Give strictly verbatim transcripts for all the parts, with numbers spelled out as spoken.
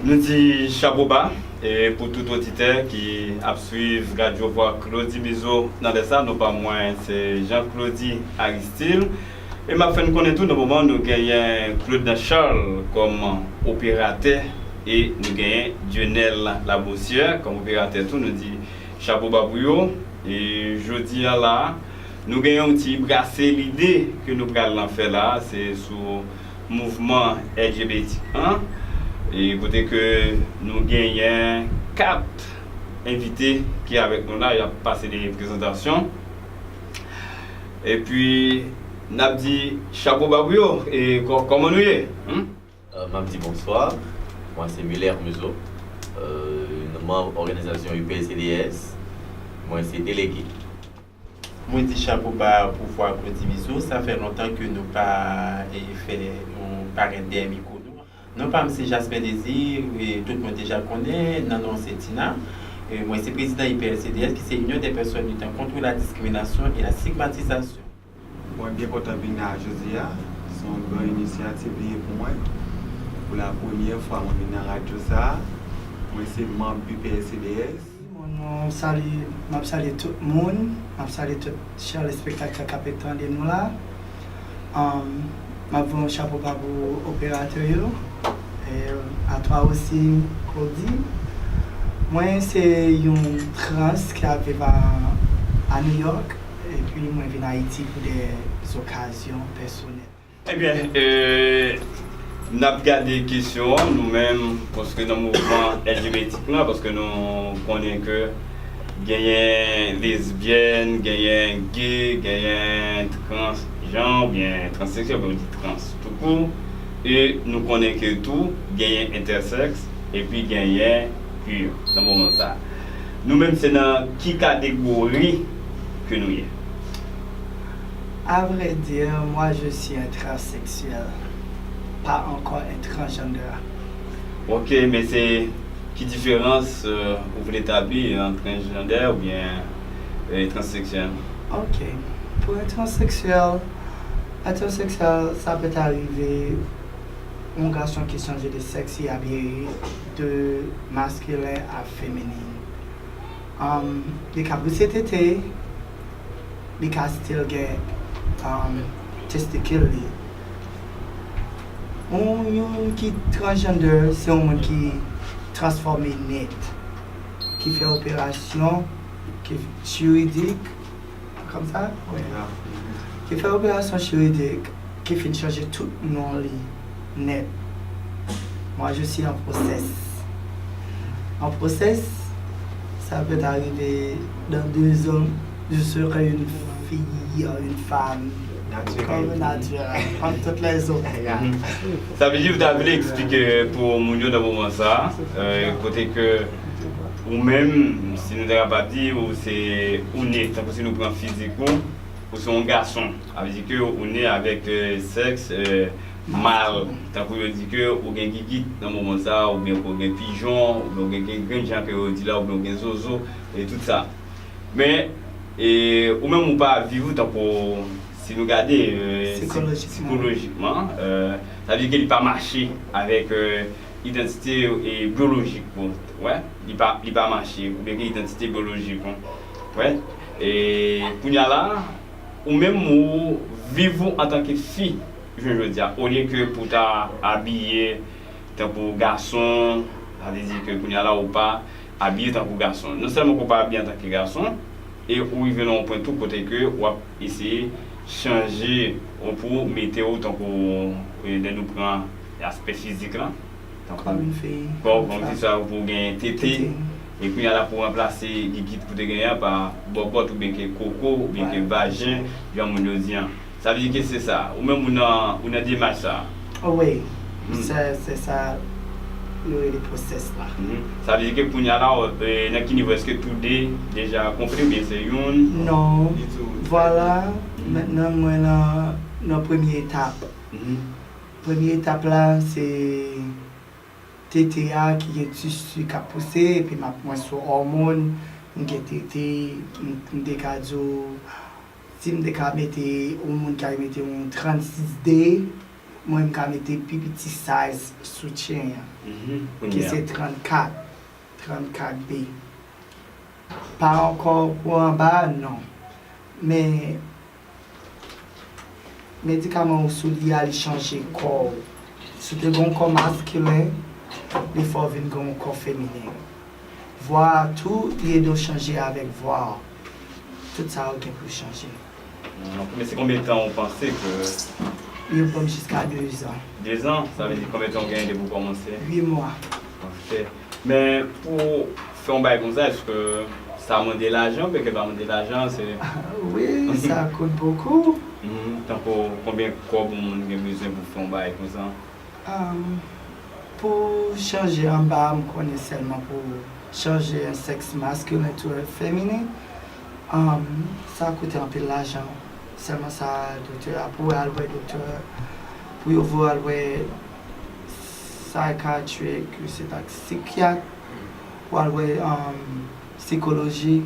Nou di chapo ba e pou tout oditè ki ap swiv Radyo Vwa Claudy Mizo nan lè sa. Non pa mwen se Jean Claudy Aristil. E m ap fè n konnen tou nan moman nou genyen Claude Charles kòm operatè e nou genyen Dionel Labossière kòm operatè tou. Nou di chapo ba pou yo. E jodi a la, nou gen yon ti brase lide ke nou pral fè la, se sou mouvman L G B T an, e kote ke nou genyen kat envite ki avèk nou la, y ap pase de prezantasyon. Epi, n ap di chapo ba pou yo, e kò-, kòman nou ye? Hmm? Euh, m ap di bonswa. Mwen se Muller Muzo, euh, yon manm òganizasyon U P C D S. Mwen se delege. Mwen di chapo ba pou vwa Claudy Mizo. Sa fè lontan ke nou pa e, fè yon parèt dèyè mikwo nou. Non pa m se Jasper Désir, e tout moun deja konnen, nan non se Tina. E mwen se prezidan I P L C D S ki se Union des personnes luttant contre la discrimination et la stigmatisation. Mwen byen kontan vin la jodi a. Se yon gran inisyativ li ye pou mwen. Pou la premyè fwa mwen vin nan radyo sa a. Mwen se manm U P S C D S. Bon, nou sali, m ap salye tout moun, m ap salye tout chè lespektatè k ap tande nou la. Um, m ap voye yon chapo ba pou operatè yo. Et à toi aussi, Claudy. Mwen se yon trans ki ap viv a, a New York. Epi mwen vin Ayiti pou de okazyon pèsonèl. Ebyen, e, n ap gade kesyon an nou menm, paske nan mouvman L G B T lan, paske nou konnen ke genyen lesbyèn, genyen gay, genyen transjan, oubyen transseksyèl, oubyen ou di trans toukou, e nou konnen ke tou genyen entèsèks, epi genyen queer nan moman sa. Nou menm se nan ki kategori ke nou ye? À vrai dire, moi je suis un transsexuel, pas encore un transgender. Ok, men se ki diferans euh, ou vle tabli ant transgender oubyen euh, transseksyèl? Ok, pour un transsexuel, un transsexuel, ça peut arriver yon gason ki chanje de sèks, li abiye de maskilen a feminin. Um, li ka pouse tete, li ka still gen um, testikil li. Yon moun ki transgender, se yon moun ki transfòme nèt, ki fè operasyon ki jiridik, kòmsa? Wi. Ki fè operasyon jiridik, ki fin chanje tout non li nèt. Moi, je suis en process. En process, ça peut arriver dans deux ans, je serai une fille, une femme. Comme naturel, comme toutes les autres. Sa vle di ou ta vle eksplike pou moun yo nan moman sa, euh, kote ke ou menm, si nou ta kapab di, ou se ou ne, tankou si nou pran fizik ou, ou se yon gason. Sa vle di ke ou ne avèk euh, sèks euh, mal. Tankou yo di ke ou gen gigit nan moman sa, oubyen ke ou gen pijon, oubyen ou gen grenn jan ke yo di la, oubyen ou gen zozo, e tout sa. Men, e, ou menm ou pa viv ou tankou, si nou gade euh, sikolojikman, euh, sa vle di ke li pa mache avèk euh, idantite e byolojik ou. Wè, li pa, li pa mache, oubyen ke idantite byolojik ou. Wè, e kounye a la, ou menm ou viv ou antanke fi, jounen jodi a, olye ke pou ta abiye tankou gason, sa vle di ke kounye a la ou pa abiye tankou gason. Non sèlman ke ou pa abiye antanke gason, e ou rive nan yon pwen tou kote ke w ap eseye chanje ou pou mete ou tankou, e, lè nou pran aspè fizik lan, tankou Kòm yon fi. Kòm, kòm fi sa pou gen tete. E kounye a la pou ranplase gigit pou te genyen an pa bòbòt oubyen ke koko oubyen ke vajen, jan moun yo di an. Sa vle di ke se sa. Ou menm ou nan, ou nan demach sa. Oh, wi. Se, se sa yo rele pwosès la. Sa vle di ke kounye a la, euh, nan ki nivo? Èske tou de deja konprann oubyen se youn? Non. Vwala, mentnan mwen nan, nan premye etap. Premye etap la, se tete a ki gen tisi k ap pouse, epi m ap mwen sou òmòn, m gen tete, m, m te ka di w, si m te ka mete, yon moun ka mete yon trannsis de, Mwen, m ka mete pi piti size soutyen an, ki se trannkat, trannkat B. Pa ankò pou anba, non. Men medikaman ou sou li a, li chanje kò w. Si w te gen yon kò maskilen, li fè w vin gen yon kò feminen. Vwa a tou, li ede w chanje avèk vwa a. Tout sa yo gen pou chanje. Men se konbyen tan ou panse ke... Yo ban m jiska dezan. Dezan? Sa vle di konbyen tan ou genyen depi ou kòmanse? Uit mwa. Ok. Men pou fè yon bagay konsa, èske sa mande lajan oubyen ke l pa mande lajan? Se... Wi, sa koute bokou. Tankou konbyen kòb yon moun gen bezwen pou fè yon bagay konsa? Pou chanje anba a, m konnen sèlman pou chanje yon sèks maskilen tou feminen, sa koute anpil lajan. Sèlman sa, doktè a, pou al wè doktè, pou yo voye w al wè psychiatric, je sais pas, sikyat, pou al wè sikolojik,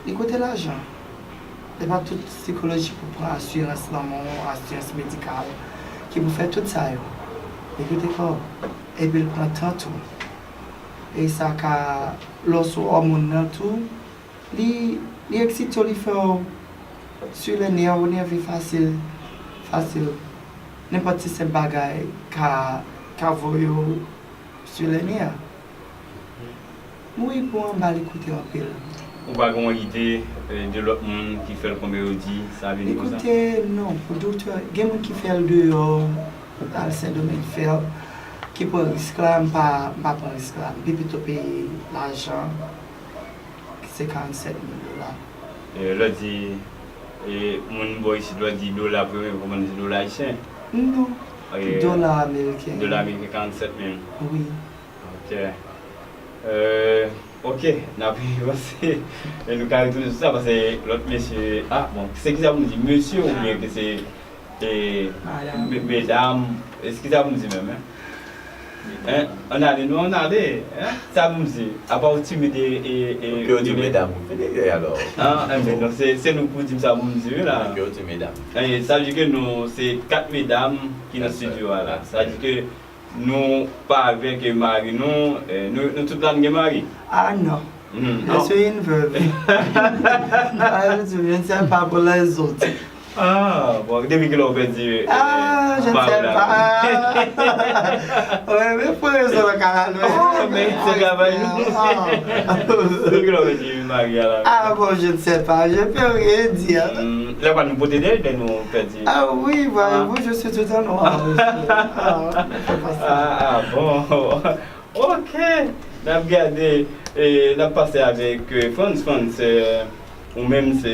li koute lajan. E pa tout sikolojik pou pran asirans lanmò, asirans medikal, ki pou fè tout sa yo. Li koute kòb. Epi l pran tan tou. E sa ka, lè w sou òmòn nan tou, li, li eksite w, li fè w sou lè nè, ou nève fasil, fasil. Nenpòt ti senp bagay ka, ka voye w sou lè nè. Wi, pou anba li koute anpil. Ou pa gen yon ide de lòt moun ki fè l konbyen yo di sa vini konsa? Ekoute, non, pou doktè, gen moun ki fè l deyò, al Sendomeng fè l, ki pran risk la, m pa, m pa pran risk la, m pi pito peye lajan, ki se karannsèt mil dola. Lè w di moun bò isit, lè w di dola, premye ou konprann se dola ayisyen? Non, dola ameriken. Dola ameriken, karannsèt mil. Wi. Ok. Ok, n ap avanse. E nou ka retounen sou sa, paske lòt mesye, ah, bon, se kisa pou m di, mesye oubyen ke se medam, se kisa pou m di menm, en? Ann ale, nou ann ale, en? Sa pou m di, apa w timid e... Ke w di medam, ou fini alò. Ah, enben, donk se nou k pou di m sa pou m di wi la. Ke w di medam. Sa vle di ke nou se kat medam ki nan estidyo a la. Sa vle di ke nou pa avèk mari nou, nou tout la n gen mari? Ah non. Je suis une veuve. Je ne sais pas pour les autres. Ah, bon, depi kilè ou pèdi mari la? Ah, je ne sais pas. Wi, men pou rezon la ka la lwen. Oh, men se travay nou. Depi kilè ou pèdi mari a la? Ah, bon, je ne sais pas. Je peux rien dire. Lè pa nou pote dèyè, lè nou pèdi. Ah oui, voyez-vous, je suis tout en noir, monsieur. Ah, ah, bon. Ok. N ap gade, n ap pase avèk Frantz. Frantz, ou menm se,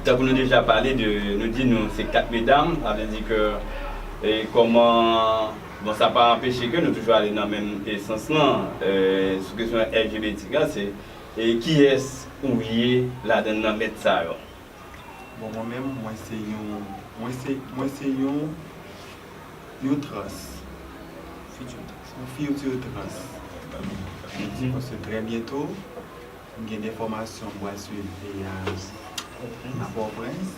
tankou nou deja pale de, nou di nou se kat medam, sa vle di ke kòman, bon, sa pa anpeche ke nou toujou ale nan menm sans lan, sou kesyon L G B T Q a, se kiyès ou ye ladan nan lèt sa yo? Bon, mwen menm, mwen se yon, mwen se, mwen se yon, yon trans. Yon future trans. Paske trè byento, m gen de fòmasyon m pral swiv e a, a Pòtoprens.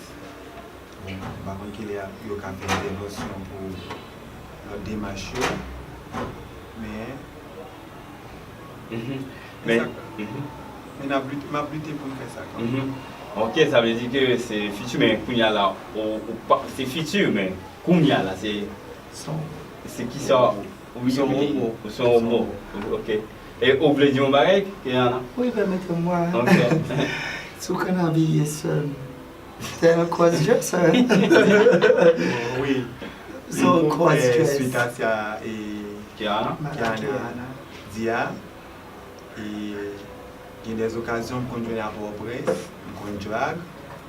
Bon, m pa konn kilè yo ka fè entèvansyon pou lòt demach yo. Men, Men, men n ap lite, m ap lite pou m fè sa kanmenm. Ok, sa vle di ke se future, men kounye a la, ou, ou pa, se future, men kounye a la, se, se kisa, ou se yon wobo, ou se yon wobo. Ok. E ou vle di yon bagay, Kiana? Wi, pèmèt mwen. Ok. Si w konn abiye sèl. Tè yon crossdresser. Wi. So, crossdresser. Suite à ça, e Kiana? Kiana di a, e gen des occasions m konn jwenn a Pòtoprens, m konn drag.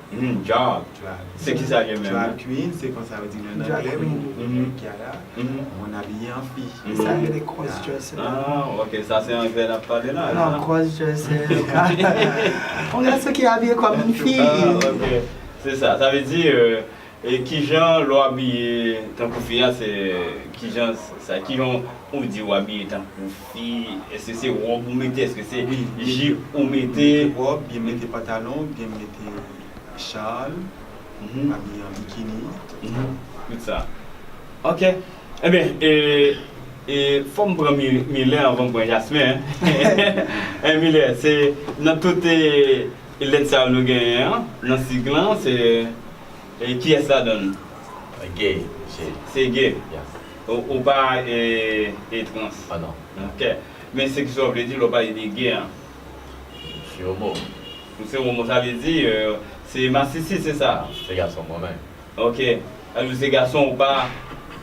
Hmm, drag. Drag. Se ki sa gen menm? Drag queen, se konsa yo di l an anglè, wi. Kiana, moun abiye an fi. Sa rele crossdresser. Ah, ok, sa se anglè n ap pale la. Non, crossdresser. Yon gason ki abiye kòm yon fi. Ah, ok. Se sa. Sa vle di, e kijan lè w abiye tankou fi a, se kijan sa, kijan ou di w abiye tankou fi? Èske se wòb ou mete? Èske se jip ou mete? Wòb, byen mete pantalon, byen mete chal. Mhm. Abiye an bikini. Mhm. Tout sa. Ok. Ebyen, e, e, fò m pran Mi-, Milè anvan m pran Jasmin, en. E, Milè, se nan tout, e, e lèt sa yo nou genyen an, nan sig lan, se, e, kiyès ladan l? Gay, se. Se gay. Yeah. Ou, ou pa, e, e trans? Ah non. Ok. Men se kisa w vle di lè w pale de gay an? Je suis homo. Ou se homo, sa vle di, e, se masisi, se sa? Se gason mwen menm. Ok. Alò, se gason, ou pa,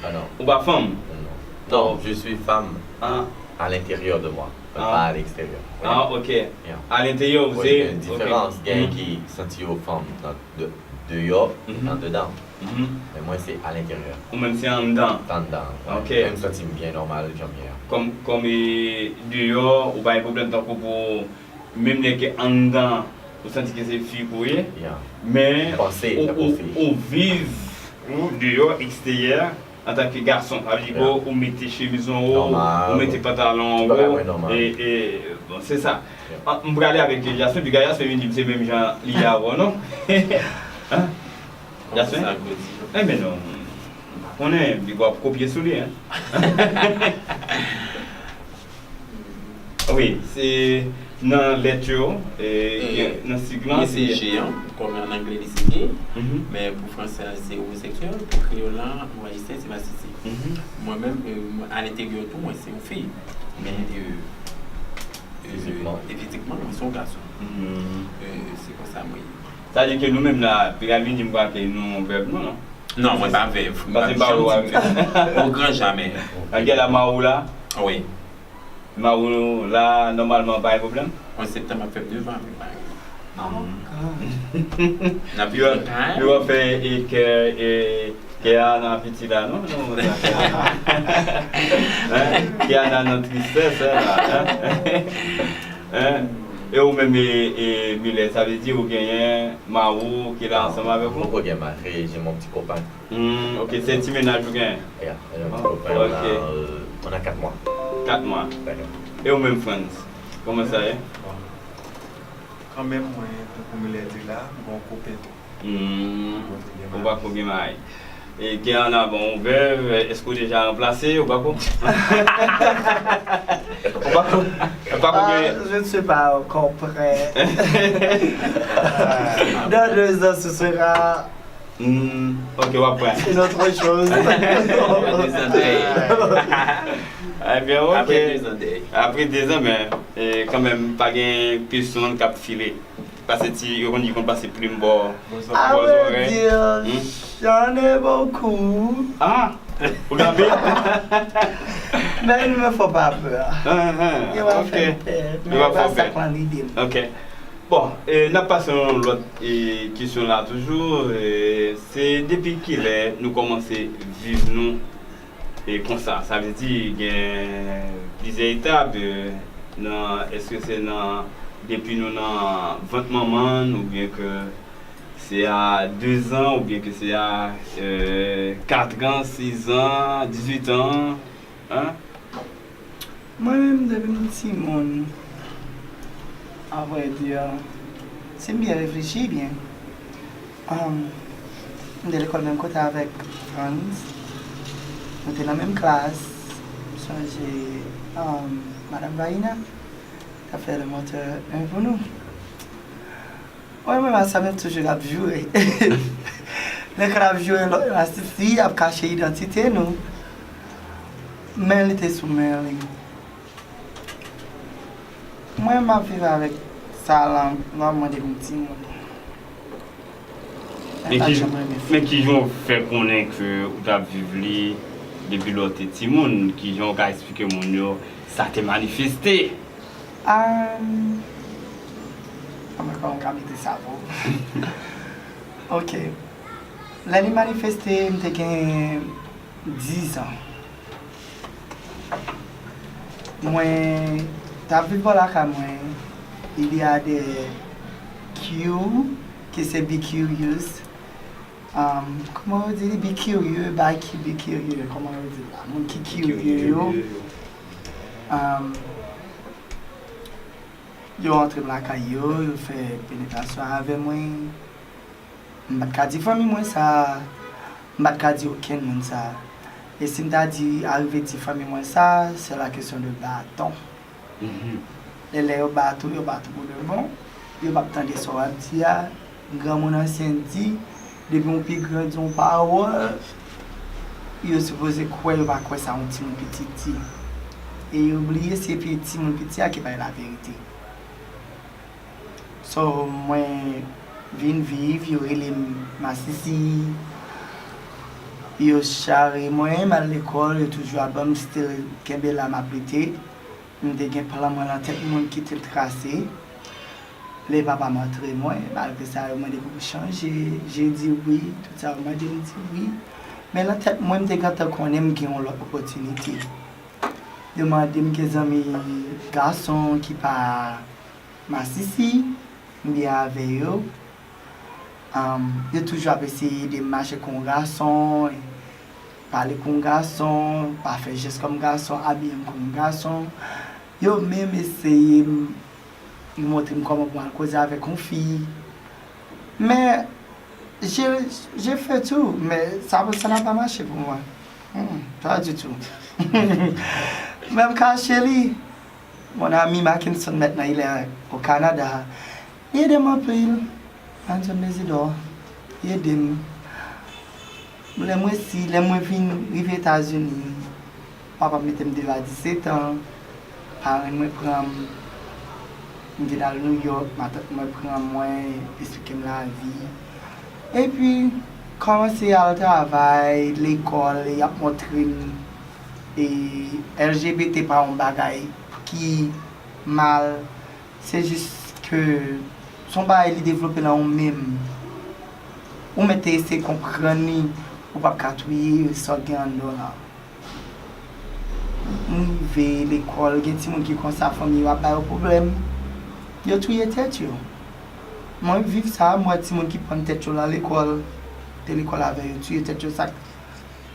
ah non, ou pa fanm? Non. Non, je suis femme, ah, à l'intérieur de moi, ah, pas à l'extérieur. Oui. Ah, ok. Yeah. À l'intérieur, ou se, oui, gen yon diferans. Ok. Gen ki santi yo fanm nan de, deyò, mhm, andedan. Mhm. Men mwen, se à l'intérieur. Ou menm, se anndan? Anndan, wi. Ok. Men m santi m byen nòmal, jan m ye a. Kòm, kòm, e, deyò, ou pa gen pwoblèm tankou pou, menm lè ke anndan, ou santi ke se fi pou ye, yeah, men ou, ou, ou viv ou deyò, eksteryè, antanke gason. Sa vle di ke, yeah, ou mete chemiz anwo, nòmal, ou mete pantalon anwo, tout bagay mwen nòmal. E, e, bon, se sa. Yeah. Ah, m prale avèk Jasmin, piga Jasmin vin di m se menm jan li ye avè w, non? Hein? Jasmin? Enben non, m pa konnen, li w ap kopye sou li, en. Wi, se nan lèt yo, e, gen, nan sig lan, se G an, kòm an anglè li se gay, men pou fransè a se omoseksyèl, pou kreyòl la, pou ayisyen se masisi. Mwen menm, e, mwen, alenteryè tou, mwen se yon fi, men, e, e, fizikman, e fizikman, mwen se yon gason. E, se konsa mwen ye. Sa vle di ke nou menm la, piga vin di m kwè ke nou vèv nou, non? Non, mwen pa vèv. Mwen pa janm di m vèv. Au grand jamais. Ann gade la, mari w la? Wi. Mari w la, nòmalman, pa gen pwoblèm? An septanm, ap fè neuf ans, wi, mari. Oh, God. N ap viv nan kay. Yo ap fè, e, kè, e, kè a nan piti la, non? Non, hein? Kè a nan, nan tristès, hein, la, hein? Hein? E ou menm, e, e, Milè, sa vle di ou genyen mari w ki la ansanm avèk ou? Poko gen mari, j'ai mon petit copain. Hmm, ok, se ti mennaj ou genyen? Yeah, j'ai un petit copain, on a, euh, on a quatre mois. Kat mwa. D'accord. E ou menm, Frantz? Kòman sa ye? Bon. Kanmenm, mwen, tankou Milè di la, m gen yon kopen tou. Hmm, ou pako gen mari. E kè a nan bon, ou vèv, èske ou deja ranplase? Ou pako? Ou pako, ou pako gen... Ah, je ne sais pas encore prêt. Dans deux ans, ce sera... Hmm, ok, w ap pran. Une autre chose. Apre dezan de... Ebyen, ok. Apre dezan de... Apre dezan, men, e, kanmenm, pa gen pis moun k ap file. Pase ti, yo konn di konn pase plim bò, bò zòrèy. À vrai dire, j'en ai beaucoup. Ah, ou gen anpil? Mais il ne me faut pas peur. Ah, ah, ok. Yo pa fè m pè, men pa sa k nan lide m. Ok. Bon, e, n ap pase yon lòt, e, kesyon la toujou. E, se depi kilè nou kòmanse viv nou, e, konsa? Sa vle di gen plizyè etap, e, nan, èske se nan, depi nou nan vant manman n, oubyen ke se a dezan, oubyen ke se a, e, katran, sizan, dizuitan, hein? Mwen menm, depi m timoun, à vrai dire, si m byen reflechi byen, um, m te lekòl menm kote avèk Frantz. Nou te nan menm klas. M sonje, um, Madam Vaina t ap fè le moteur un pou nou. Mwen menm, a sa menm toujou l ap joure. Lè ke l ap joure lòt masisi, ap kache idantite nou. Men li te sou men li. Mwen, m ap viv avèk sa lan, lan mwen depi m timoun. Men ki, men kijan w fè konnen ke ou t ap viv li depi lè w te timoun? Kijan w ka eksplike moun yo sa te manifeste? Ahn, kòman, kòman m ka mete sa pou ou? Ok. Lè li manifeste, m te gen dizan. Mwen t ap viv bò lakay mwen, il y a des Q, ki se be curious. Um, kòman yo di li? Be curieux, by cu-, be curieux, kòman yo di la? Moun ki kirye yo. Um, yo antre m lakay yo, yo fè penetrasyon avè mwen. M pa t ka di fanmi mwen sa, m pa t ka di okenn moun sa. E si m ta di, arive di fanmi mwen sa, se la kesyon de baton. E lè yo bat ou, yo bat ou pou de bon. Yo p ap tande sa w ap di a. Granmoun ansyen di, depi yon pi gran di yon pawòl, yo sipoze kwè, yo pa kwè sa yon timoun piti di. E yo bliye se pi timoun piti a ki bay laverite. So, mwen vin viv, yo rele m masisi, yo chare mwen, m al lekòl, yo toujou ap ban m, still kenbe la, m ap lite. M te gen plan mwen nan tèt mwen ki te trase. Lè papa m antre mwen, malgre sa, yo mande pou m chanje, je di wi, tout sa yo mande m di wi. Men nan tèt mwen, m te gentan konnen m gen yon lòt opòtinite. Yo mande m gen zanmi gason ki pa masisi, m byen avè yo. Yo toujou ap eseye ede m mache kon gason, pale kon gason, pa fè jès kòm gason, abiye m kòm gason. Yo menm eseye m, montre m kòman pou m al koze avèk yon fi. Men, je, je fais tout, men sa, sa n'a pas marché pou mwen. Mm, pas du tout. Men m kache li. Mon ami Mackinson, maintenant, il est au Canada. Li ede m anpil. Anson Mesidor, li ede m. Lè mwen si, lè mwen vin rive Etazini, papa m mete m deyò a disetan. Paran mwen pran m, m vin al Nouyòk, matant mwen pran mwen, eksplike m lavi. Epi, kòmanse al travay, lekòl, y ap montre m e L G B T pa yon bagay ki mal, se jis ke se yon bagay li devlope nan ou menm. Ou mèt eseye konprann li, ou p ap ka touye sa w gen anndan w la. M rive lekòl, gen timoun ki konsa, fanmi yo ap ba yo pwoblèm, yo touye tèt yo. Mwen viv sa, m wè timoun ki pann tèt yo nan lekòl, te lekòl avè yo, touye tèt yo, sa k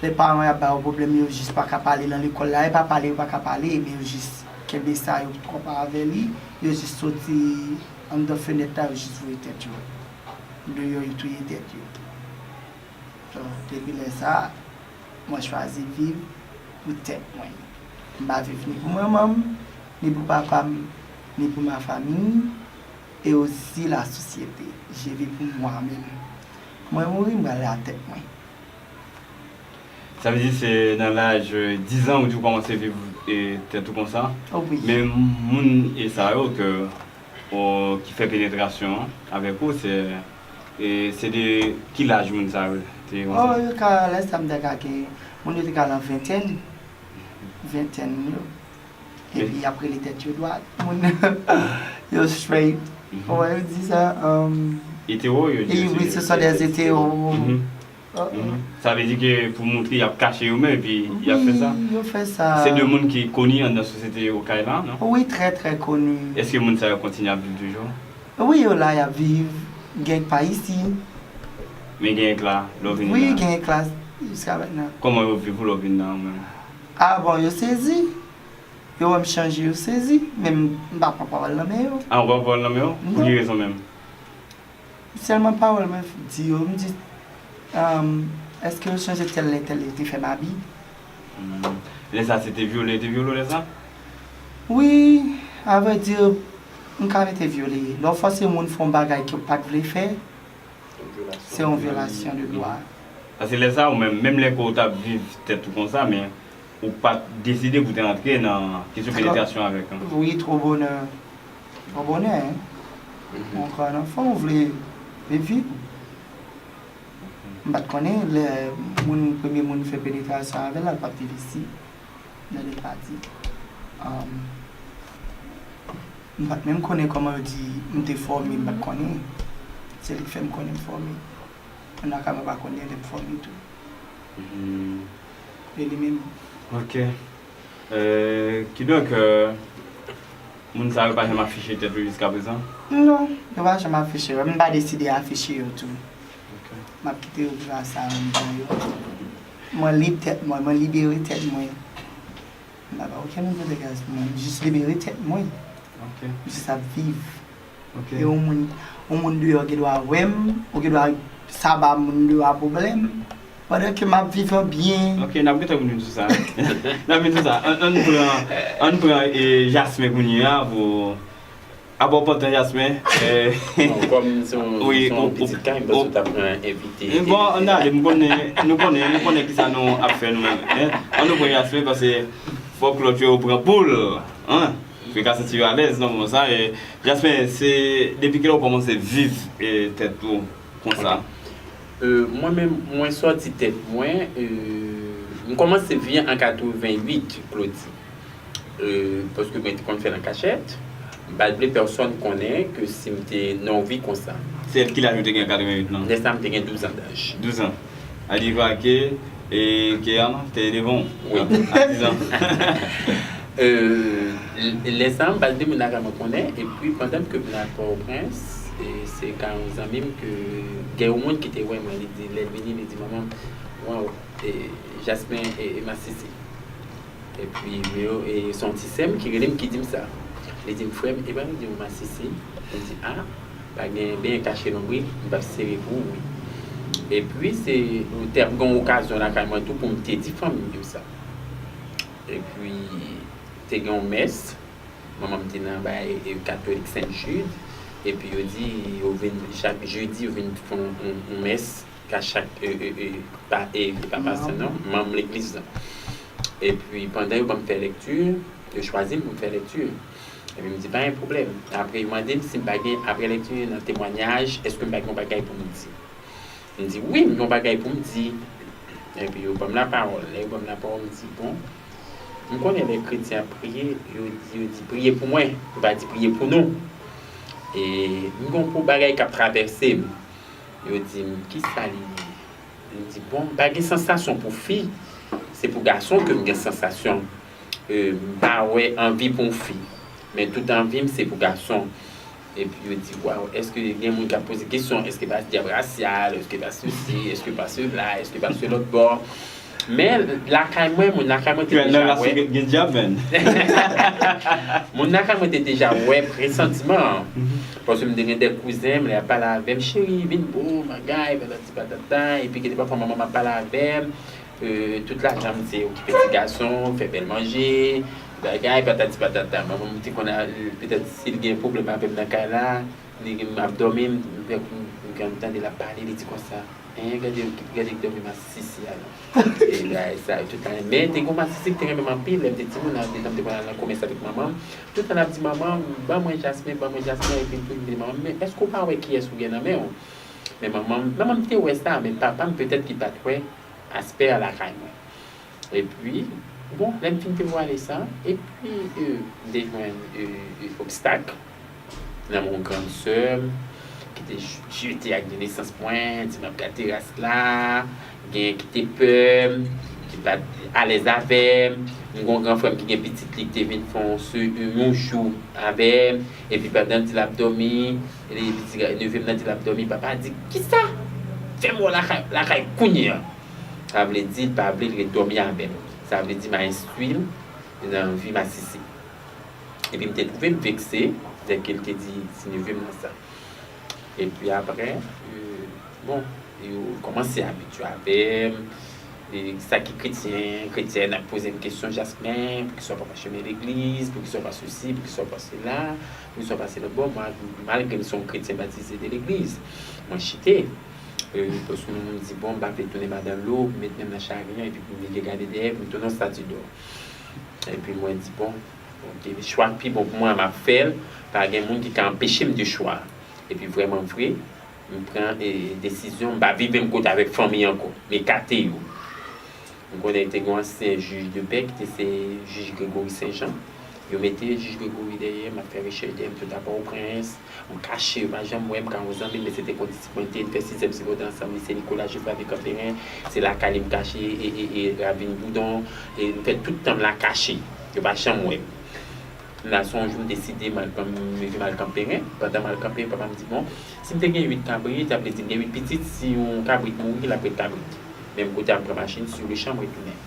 Lè paran yo ap ba yo pwoblèm, yo jis pa ka pale nan lekòl la. E pa pale yo pa ka pale, men yo jis kenbe sa, yo twò pa avè li, yo jis soti anndan fenèt la, yo jis voye tèt yo deyò, yo touye tèt yo. So, depi lè sa a, mwen chwazi viv pou tèt mwen. M pa viv ni pou manman m, ni pou papa m, ni pou ma famille, et aussi la société. Je vis pour moi-même. Mwen mouri, m prale a tèt mwen. Sa vle di se nan laj dizan ou di ou kòmanse viv tèt ou konsa. Men moun e sa yo ke ki fè penetrasyon an avèk ou, se se de ki laj moun sa yo te konsa? Oh, yo ka, lè sa m te ka gen, moun yo te ka nan ventèn, ventèn yo. Epi y ap rele tèt yo dwat, moun yo straight. Kòman yo di sa? Hetero, yo di. Wi, se sa, des hétéros. Sa vle di ke pou montre y ap kache yo menm epi y ap fè sa. Wi, yo fè sa. Se de moun ki koni anndan sosyete Okay la, non? Wi, trè, trè koni. Èske moun sa yo kontinye ap viv toujou? Wi, yo la, y ap viv. Gen k pa isi. Men gen k la, lè w vin la. Wi, gen k la, jiska mentnan. Kòman yo viv ou lè w vin la, ou menm? A bon, yo sezi. Yo wè m chanje, yo sezi. Men m pa pran pawòl nan men yo. A, ou pa pran pawòl nan men yo? Non. Pou ki rezon menm? Sèlman pawòl mwen di yo, m di, èske yo chanje tèl lè, tèl lè yo te fè m abi? Lè sa se te vyole yo te vyole w lè sa? Wi, avrèdi, m ka rete vyole. Lè w fòse moun fè yon bagay ke w pa t vle fè, se yon vyolasyon de dwa. Paske lè sa, ou menm, menm lè ke w t ap viv tèt ou konsa, men ou pa t deside pou w te antre nan kesyon penetrasyon avèk. Wi, twò bonè. Twò bonè, en. Ou ankò an anfan, ou vle viv vi w. M pa t konnen lè moun, premye moun m fè penetrasyon avè l la, l p ap viv isi. Lè l pati. M pa t menm konnen kòman yo di m te fòme, m pa t konnen. Se li k fè m konnen m fòme. Anndan kay mwen pa konnen lè m fòme tou. E li menm. Ok. Kidonk, moun sa yo pa janm afiche tèt yo jiskaprezan? Non, yo pa janm afiche yo. M pa deside afiche yo tou. M ap kite yo viv a sa menm jan yo. Mwen lib tèt mwen, mwen libere tèt mwen. M pa ba okenn moun pote gaz pou mwen, m jis libere tèt mwen. M jis ap viv. E yon moun, yon moun deyò gen dwa wè m, ou gen dwa Sa ba moun yo a pwoblèm. Pandan ke m ap viv an byen. Ok, n ap gentan vin sou sa. N ap vin sou sa. Ann, ann pran, ann pran e, Jasmen kounye a pou. Apa w pantan Jasmen? Bon, kòm se yon pitit kay, m panse w ta pran envite. Bon, ann ale, m konnen, nou konnen, nou konnen kisa nou ap fè nou menm. Ann nou pran Jasmen, paske fòk lòt yo pran poul. Fè ka santi yo alèz nan moman sa. Jasmen, se depi kilè w kòmanse viv tèt ou konsa? Mwen menm, mwen sòti tèt mwen, m kòmanse viv an katrevenn uit, Claudy. Paske mwen te konn fè l an kachèt. M pa t vle pèsòn konnen ke si m te nan yon vi konsa. Se kilaj ou te gen an katrevenn uit lan? Lè sa a m te gen douz an daj. Douz an. Sa vle di ke e, Kean te devan w a diz an. Lè sa a, m pa t vle moun lakay mwen konnen, epi pandan ke m nan Pòtoprens, se ka yon zanmi m ke gen yon moun ki te wè mwen, li di, lè l vini, li di, manman, waw, Jasmen e masisi. Epi, se yon ti sè m ki rele m ki di m sa. Li di m, frè m, e pa nou di w masisi? M di, a, pa gen benyen kache lonbril, m p ap sere pou ou wi. Epi, se, te ap gen yon okazyon lakay mwen tou pou m te di fanmi m sa. Epi, te gen yon mès, manman m te nan bay katolik Sent Jid, epi yo di, yo vin, chak jedi, yo vin fè yon mès. Ka chak e, e, e, pa, e, e pa pastè non, manm legliz lan. Epi pandan yo ban m fè lekti, yo chwazi m pou m fè lekti. Epi m di pa gen pwoblèm. Apre yo mande m si m pa gen, apre lekti nan temwayaj, èske m pa gen yon bagay pou m di. M di wi, m gen yon bagay pou m di. Epi yo ban m lapawòl. Lè yo ban m lapawòl, m di bon, m konnen lè kretyen ap priye, yo di, yo di priye pou mwen, yo pa di priye pou nou. E m gen yon bagay k ap travèse m. Yo di m, kisa li ye? M di, bon, m pa gen sansasyon pou fi, se pou gason ke m gen sansasyon. M pa wè anvi pou yon fi, men tout anvi m se pou gason. Epi yo di, waw, èske gen moun k ap poze kesyon, èske pa dyab rasyal, èske pa sesi, èske pa sela, èske pa se lòt bò. Men lakay mwen, moun lakay mwen te deja wè. Gen dyab menn. Moun lakay mwen te deja wè presantiman an. Paske m te gen de kouzen m, lè y ap pale avè m, cheri, vin bo, bagay, patati patata, epi gen de pafwa manman m ap pale avè m, tout lajan m se okipe ti gason, fè bèl manje, bagay, patati patata. Manman m te konn al, petèt si l gen pwoblèm avè m nan kay la, li, m ap dòmi, m, m, m, m tande l ap pale, li di konsa. Hein, gade, gade dòmi masisi a non. E bagay sa yo tout ane. Men te gen yon masisi ki te renmen m anpil, lè m te timoun, detan m te konn al nan komès avèk manman m. Tout tan l ap di, manman, ban mwen Jasmen, ban mwen Jasmen, epi m toujou di manman m, men èske w pa wè kiyès ou gen nan men w? Men manman m, manman m te wè sa, men papa m petèt ki pa t wè aspè a lakay mwen. Epi, bon, lè m fin devwale sa, epi, m te jwenn obstak nan men yon grann sè m ki te jete ak de nesans mwen, di m ap gate ras la, gen ki te pè m, ki pa t alèz avè m. M gen yon gran frè m ki gen pitit li ki te vin fè yon se, yon jou avè m, epi pandan l di l ap dòmi, li di neve m nan di l ap dòmi, papa di, kisa? Fè m wè w lakay, lakay kounye a. Sa vle di l pa vle l ret dòmi avè m. Sa vle di m a enstwi l nan vi masisi. Epi m te twouve m vekse lè ke l te di ti neve m nan sa. Epi apre, bon, yo kòmanse abitye avè m. E sa ki kretyen, kretyèn ap poze m kesyon, Jasmen, poukisa w pa mache men legliz, poukisa w pa sesi, poukisa w pa sela, poukisa w pa se lòt bò. Mwen, malgre m se yon kretyen batize de legliz, mwen chite. Paske yon moun di, bon, m pa vle tounen madan lo, pou m met men m nan chari an, epi pou m vire gade dèyè, pou m tounen yon stati dò. Epi mwen di, bon, ok, chwa k pi bon pou mwen an, m ap fè l, pa gen moun ki ka anpeche m de chwa. Epi vrèman vre, m pran desizyon, m pa viv menm kote avèk fanmi ankò, m ekate yo. M konnen te gen yon ansyen jij de pè ki te se jij Gregory Saint Jean. Yo mete jij Gregory dèyè m, m ap fè rechèch dèyè m tout a Pòtoprens. M kache, yo pa janm wè m, ka yon zanmi m, men se te kondisip mwen te ye, n fè sizyèm segondè ansanm, lise Nicolas Joffre avèk Kanperen, se lakay li m kache, e, e, e, Ravin Boudon, e m fè tout tan m la kache. Yo pa janm wè m. Kounye a, se yon jou m deside m al pran, m leve m al Kanperen. Pandan m al Kanperen, papa m di, bon, si m te gen uit kabrit, sa vle di m gen uit pitit, si yon kabrit mouri, l ap ret kabrit. Menm kote a, m pran machin, sur le champ, m retounen.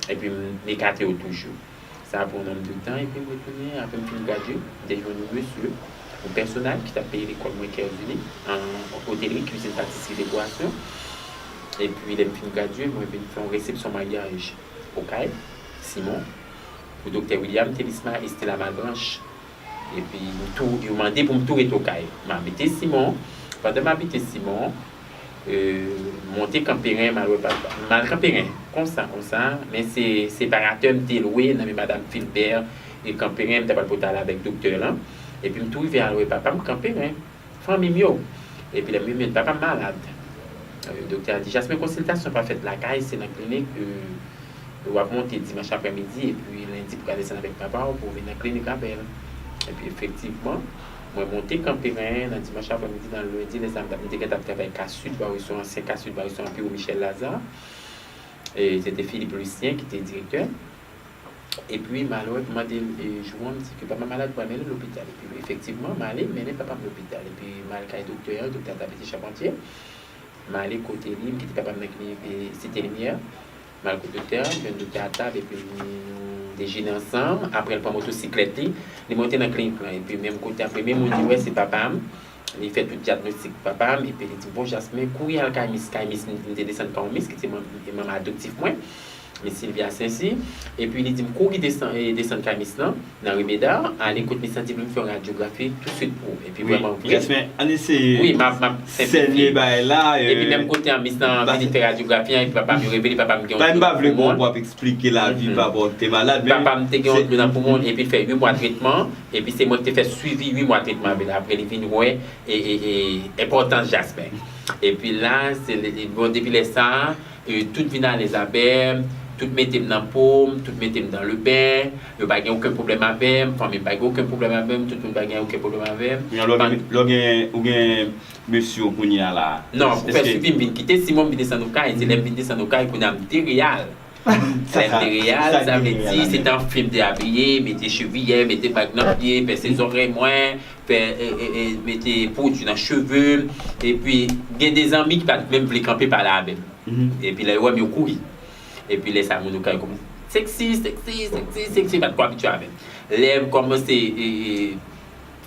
Epi m ekate yo toujou. Sa pran yon nonb de tan, epi m retounen, apre m fin gradye, m te jwenn yon mesye, Pèsonaj ki t ap peye lekòl mwen, Kèzini, an otelri, kwizin, patisri, dekorasyon. Epi, lè m fin gradye, mwen vin fè yon resepsyon maryaj Okay, Simon, pou Doktè William Thelisma Estela Malbranche. Epi, m tou, yo mande pou m tou ret Okay. M abite Simon. Pandan m abite Simon, euh, monte Kanperen, m al wè papa. M al Kanperen, konsa, konsa. Men se separatè m te lwe nan men madanm Filbè, e Kanperen, m t ap al pote ale avèk doktè lan. Epi m tou rive al wè papa m Kanperen, fanmi m yo. Epi lè m rive, m jwenn papa m malad. Euh, doktè a di, Jasmen, konsiltasyon pa fèt lakay, se nan klinik. Euh, w ap monte dimanch aprèmidi, epi lendi pou ka desann avèk papa w pou w vin nan klinik avè l. Epi efektivman, mwen monte Kanperen nan dimanch aprèmidi, nan lendi, lè sa a, m t ap, m te gentan ap travay Ka Sud Barisou, ansyen Ka Sud Barisou, Pierrot Michel Lazarre. E se te Philippe Lucien ki te direktè. Epi, m al wè pou mande l, e, jou an, m di ke papa malad, pou al mennen l lopital. Epi, efektivman, m ale, m mennen papa m lopital. Epi, m al kay doktè a, doktè a t ap mete chapantye. M ale kote li, m kite papa m nan klinik, e, Site Limyè. M al kote doktè a, m jwenn doktè a tab, epi nou dejene ansanm. Apre, l pran motosiklèt li, li monte nan klinik lan. Epi, menm kote a, premye moun li wè, se papa m. Li fè tout dyagnostik papa m, epi li di m, "Bon, Jasmen, kouri al kay mis, kay mis, m te desann kay yon mis, ki te manm, manm adoptif mwen, Miss Sylvia Saincy." Epi li di m, "Kouri desann, eh, desann kay mis lan, nan ri Medard, ale kot mis lan, di li m fè yon radyografi touswit pou ou." Epi vrèman vre. Jasmen, ann eseye. Wi, m ap, m ap senplifye. Sèlye bagay la. Epi menm kote an, mis lan vini fè radyografi an, epi papa m, yo revele papa m gen yon twou nan poumon l. Mwen pa vle pou w ap eksplike lavi papa w ki te malad, men papa m te gen yon twou nan poumon l, epi l fè uit mwa tretman. Epi se mwen ki te fè swivi uit mwa tretman avè l. Apre li vin wè e, e, e, enpòtans Jasmen. Epi la, se li, li, bon, depi lè sa a, e, tout vin alèz avè m, tout mete m nan po m, tout mete m dans le bain, yo pa gen okenn pwoblèm avè m, fanmi m pa gen okenn pwoblèm avè m, tout moun pa gen okenn pwoblèm avè m. Kounye a, lè w gen, lè w gen, ou gen mesye w kounye a la. Non, pou fè swivi, m vin kite Simon, m vin desann Okay, se lè m vin desann Okay, kounye a m te reyal. Lè m te reyal, sa vle di, se te an fim te abiye, mete cheviyè, mete bag nan pye, pèse zòrèy mwen, fè, e, e, e, mete pwodui nan cheve m. Epi, gen de zanmi ki pa t menm vle kanpe pale avè m. Epi, lè yo wè m, yo kouri. Epi, lè sa, moun yo kay kòmanse, "Sexy, sexy, sexy, sexy," pa t ko abitye avè m. Lè m kòmanse, e, e,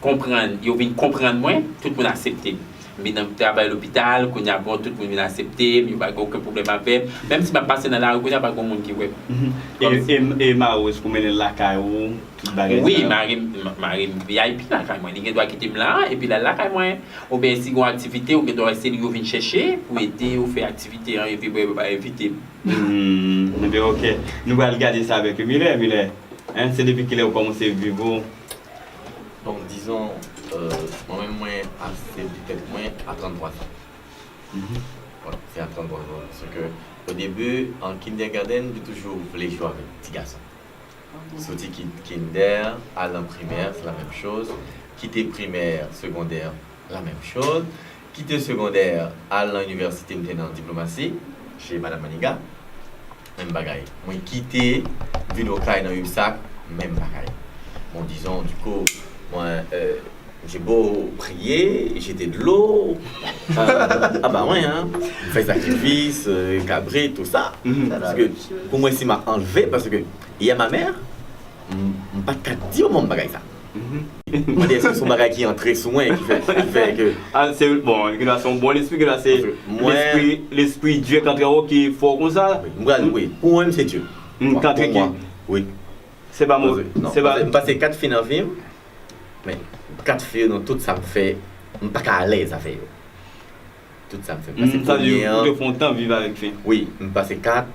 konprann, yo vin konprann mwen, tout moun aksepte m. M vin nan travay lopital, kounye a, bon, tout moun vin aksepte m, yo pa gen okenn pwoblèm avè m. Menm si m ap pase nan lari, kounye a, pa gen moun ki wè m. Mhm. E, e, e mari w, èske w mennen l lakay ou, tout bagay sa yo? Wi, mari m, ma-, mari m V I P lakay mwen. Li gen dwa kite m la, epi l al lakay mwen. Oubyen si gen yon aktivite, ou gen dwa se li yo vin chèche pou ede yo fè aktivite an, epi bon, yo pa envite m. Hmm, ebyen, ok. Nou pral gade sa avèk Miller. Miller, hein, se depi kilè ou kòmanse viv ou? Bon, disons, euh, mwen menm, mwen aksepte tèt mwen a trannntwa zan. Mhm. Wi, se a trannntwa zan. Paske, o debi, an kindergarten, m te toujou vle jwe avèk ti gason. Soti ki-, kinder, al nan primè, se la menm choz. Kite primè, segondè, la menm choz. Kite segondè, al nan inivèsite, m te nan diplomasi, chez Madame Maniga. Menm bagay. Mwen kite, vin Okay nan UBSAC, menm bagay. Bon, disons, du coup, mwen, euh, j'ai beau prier, jeter de l'eau, euh, ah bah ouais, hein, fè sakrifis, euh, kabrit, tout sa. Mhm. Paske pou mwen, si m ap anlve, paske il y a ma mère, m, m pa t ka di yon moun bagay sa. Mhm. Mwen di, èske se yon bagay ki antre sou mwen, ki fè, ki fè ke... Ah, se, bon, gen dwa se yon bon lespri, gen dwa se lespri, lespri Dye k antre an ou ki fè w konsa. Wi, m pral, wi. Pou mwen, se Dye. Mm, k antre ki... Wi. Se pa move, non, se pa... M pase kat fi nan vi m, men kat fi yo, nan tout sa m fè, m pa ka alèz avè yo. Tout sa m fè, m pase premye an. Ou te fè yon tan viv avèk fi? Wi, m pase kat,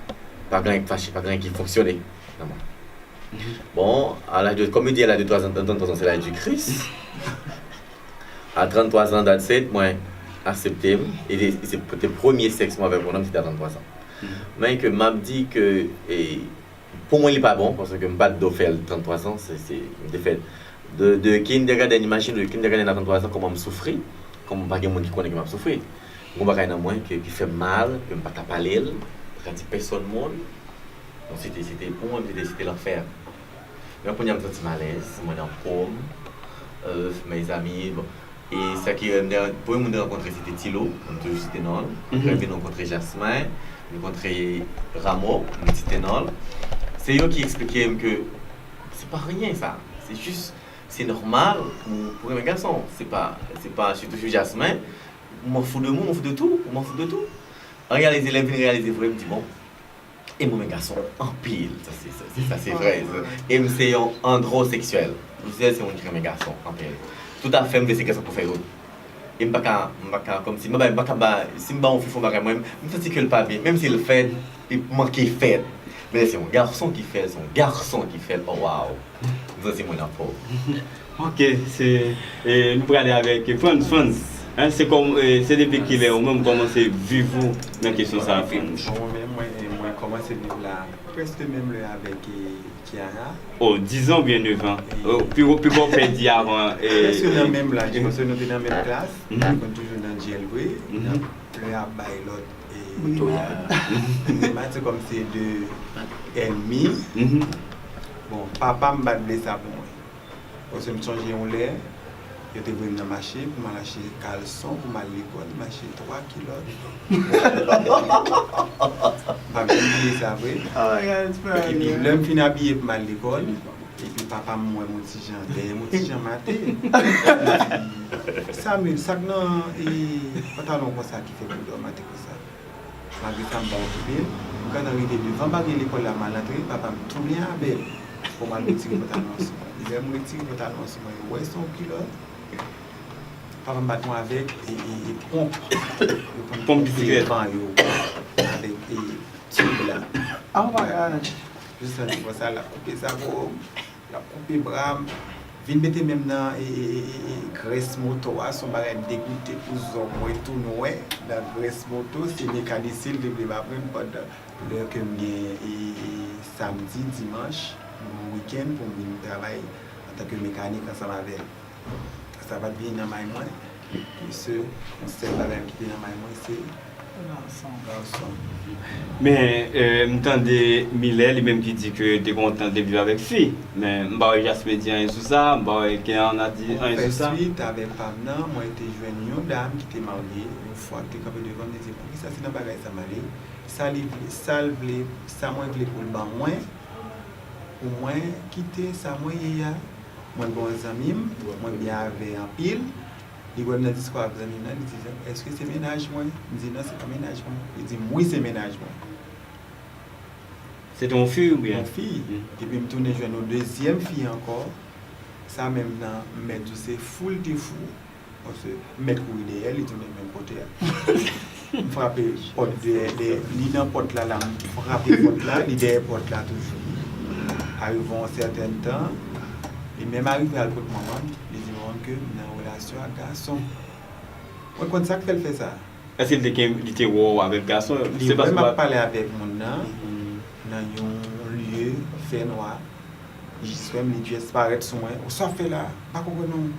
pa gen anyen ki fache, pa gen anyen ki fonksyone nan mwen. Bon, à l'âge de, comme il dit, à l'âge de trois ans, trannntwa zan, c'est l'âge du Christ. À trannntwa zan, that's it, mwen aksepte m. E se, se te premye sèks mwen avèk yon nonm, se te a trannntwa zan. Men ke m ap di ke, e, pou mwen, li pa bon, paske m pa t dwe fè l trannntwa zan, se, se, m te fè de, de kindergarten, imajine, de kindergarten a trannntwa zan, kòman m soufri, kòman pa gen moun ki konnen ke m ap soufri. Gon bagay nan mwen ke, ki fè m mal, ke m pa ka pale l, pa ka di pèsonn moun. Bon, se te, se te, pou mwen, se te, se te lanfè. Men kounye a, m santi m alèz, mwen nan po m, euh, mezanmi, bon. E sa ki, euh, premye moun m te rankontre, se te Tilo, m toujou site non l. Apre, m vin rankontre Jasmin, m rankontre Ramo, m site non l. Se yo ki eksplike m ke se pa ryen sa. Se jis, Se nòmal pou, pou renmen gason. Se pa, se pa, sitou sou Jasmin. Ou m'en fou de mwen, m'en fou de tou, ou m'en fou de tou. An reyalize, lè m vin reyalize vre, m di bon, e m renmen gason anpil. Sa se, sa se, sa se vre. E m se yon androseksyèl. Androseksyèl se moun ki renmen gason anpil. Tout afè m vle se gason pou fè yo. E m pa ka, m pa ka, kòmsi, m pa, m pa ka ba, si m ba yon fi fon bagay mwen, m santi ke l pa byen, menm si l fè, li manke fèt. Men lè se yon gason ki fè l, se yon gason ki fè l, oh wow. M santi mwen nan pòv. Ok, se, e, nou prale avèk Frantz. Frantz, en, se kòm, e, se depi kilè ou menm kòmanse viv ou nan kesyon sa a, Frantz? Bon, mwen menm, mwen, mwen kòmanse viv la prèske menm lè avèk, e, Kiara. Oh, dizan oubyen nevan? E, oh, pi, pi bon pèdi avan, e, prèske nan menm laj, paske nou te nan menm klas, nou konn toujou nan djèl vre, nan lè ap bay lòt, e, rimad, se kòm se de ènmi. Bon, papa m pa t vle sa pou mwen. Paske m sonje yon lè, yo te voye m nan mache pou m al achte kalson pou m al lekòl, m achte twa kilòt. M p ap janm bliye sa vre. Epi lè m fin abiye pou m al lekòl, epi papa m wè m yon ti jan, dèyè m yon ti jan mate. Li di, Samuel, sa k nan, e, pantalon konsa ki fè bouda w mate konsa? Malgre sa, m pa okipe l. M gentan rive devan bagay lekòl la, m al antre, papa m tounen avè l pou m al retire pantalon an sou mwen. Lè m retire pantalon an sou mwen, yo wè se yon kilòt. Papa m bat mwen avèk, e, e, e ponp. Yo konn ponp ponpe bisiklèt. Van yo avèk, e, tib la. Oh my God. Jis nan ti konsa, l ap koupe sa pou m. L ap koupe bra m, vin mete men m nan, e, e, e, e, e, grès moto a, se yon bagay m degoute pou zòn mwen tou nwè nan grès moto. Se mekanisye l te vle m aprann pandan lè ke m gen, e, e, samdi, dimanch, yon wikenn pou m vin travay antanke mekanik ansanm avè l. Sa pa t vin nan may mwen. Mesye, yon sèl bagay ki te nan may mwen, se gason. Men, e, m tande Milè, li menm ki di ke te gen yon tan te viv avèk fi. Men, m pa wè Jasmin di anyen sou sa, m pa wè Keana di anyen sou sa. Pou fè swit avèk pa m nan, mwen te jwenn yon dam ki te marye, yon fwa ki te kanpe devan m, li di, poukisa se nan bagay sa m ale? Sa li vle, sa l vle, sa mwen vle pou l ban mwen, pou mwen kite sa mwen ye a? Mwen gen yon zanmi m, mwen byen avè anpil. Li wè m nan disko ak zanmi m nan, li di, èske se mennaj mwen? M di, non, se pa mennaj mwen. Li di m, wi, se mennaj mwen. Se te yon fi oubyen? Yon fi. Epi m tounen jwenn yon dezyèm fi ankò. Sa menm nan, m mèt di w se fou l te fou. Paske m mèt kouri dèyè l, li tounen menm kote a. M frape pòt dèyè, dèyè, li nan pòt la, la, m frape pòt la, li dèyè pòt la toujou. Arive yon sèten tan, li menm arive al kot manman m, li di manman m ke m nan relasyon ak gason. Mwen konn sa k fè l fè sa. Èske li te gen, li te wè w avèk gason? Li wè m ap pale avèk moun nan, nan yon lye fè nwa. Li jis wè m, li jis parèt sou mwen. Ou sa w ap fè la? M pa konprann ou.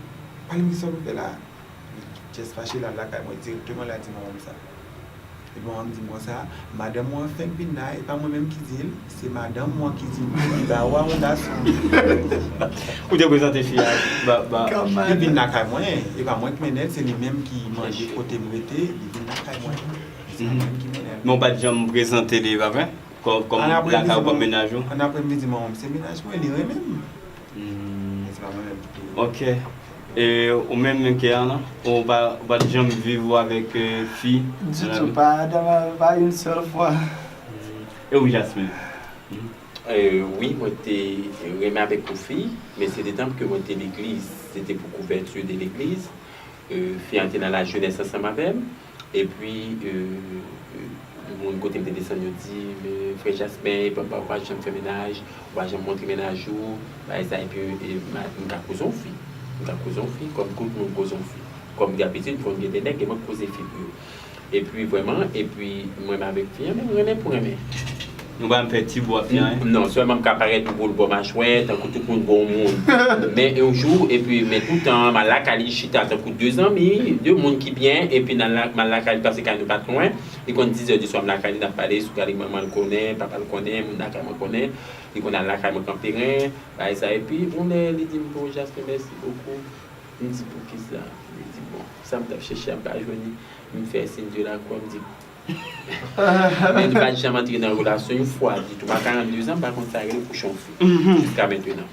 Pale m ki sa w ap fè la? Li jis fache, l al lakay mwen dirèkteman, l al di manman m sa. Epi manman m di m konsa, madanm ou an fenk vin la, e pa mwen menm ki di l, se madanm ou an ki di m pou li ba ou a yon gason. Ou te prezante fi a, ba, ba. Li vin lakay mwen, e pa mwen ki mennen l, se li menm ki mande kote m rete, li vin lakay mwen. Se pa mwen ki mennen l. Men w pa t janm prezante li, e pa vre? Kò-, kòm lakay ou, kòm mennaj ou? An aprè midi, manman m se mennaj mwen, li renmen m. Men se pa mwen menm ki te. Ok. E ou menm, Keana, ou pa, ou pa t janm viv ou avèk, e, fi? Ditou, pa, pa yon sèl fwa. E ou, Jasmin? E, wi, mwen te renmen avèk yon fi, men se detan ke mwen te legliz, se te pou kouvèti de legliz. E, fi an te nan lajenès ansanm avè m. Epi, e, e, moun kote m te desann yo di, men frè Jasmin, papa w pa janm fè mennaj, ou pa janm montre mennaj ou, bagay sa, epi, e, m ka koze yon fi. M ka koze yon fi, kòm tout moun koze yon fi. Kòm m gen abitid, m konn gen de nèg, e mwen k koze fi pou yo. Epi, vrèman, epi, m renmen avèk fi an, men m renmen pou renmen. Nou pa janm fè ti bo ap fè anyen? Non, sèlman m ka parèt yon gwo bò machwè, tankou tout moun bon moun. Men yon jou, epi, men toutan, m al lakay li chita tankou de zanmi, de moun ki byen, epi nan la, m al lakay li, paske kay nou pa t lwen. Li konn diz è di swa, m lakay li, n ap pale sou kay li, manman l konnen, papa l konnen, moun lakay mwen konnen. Li konn al lakay mwen kanperen, bagay sa. Epi, yon lè, li di m, bon, Jasmin, mèsi bokou. M di, poukisa? Li di, bon, sa m t ap chèche a, m pa jwenn li. M fè siy de lakwa, m di, men nou pa t janm antre nan relasyon yon fwa ditou. M a karannde zan, m pa konn sa rele kouche yon fi. Jiska mentenan.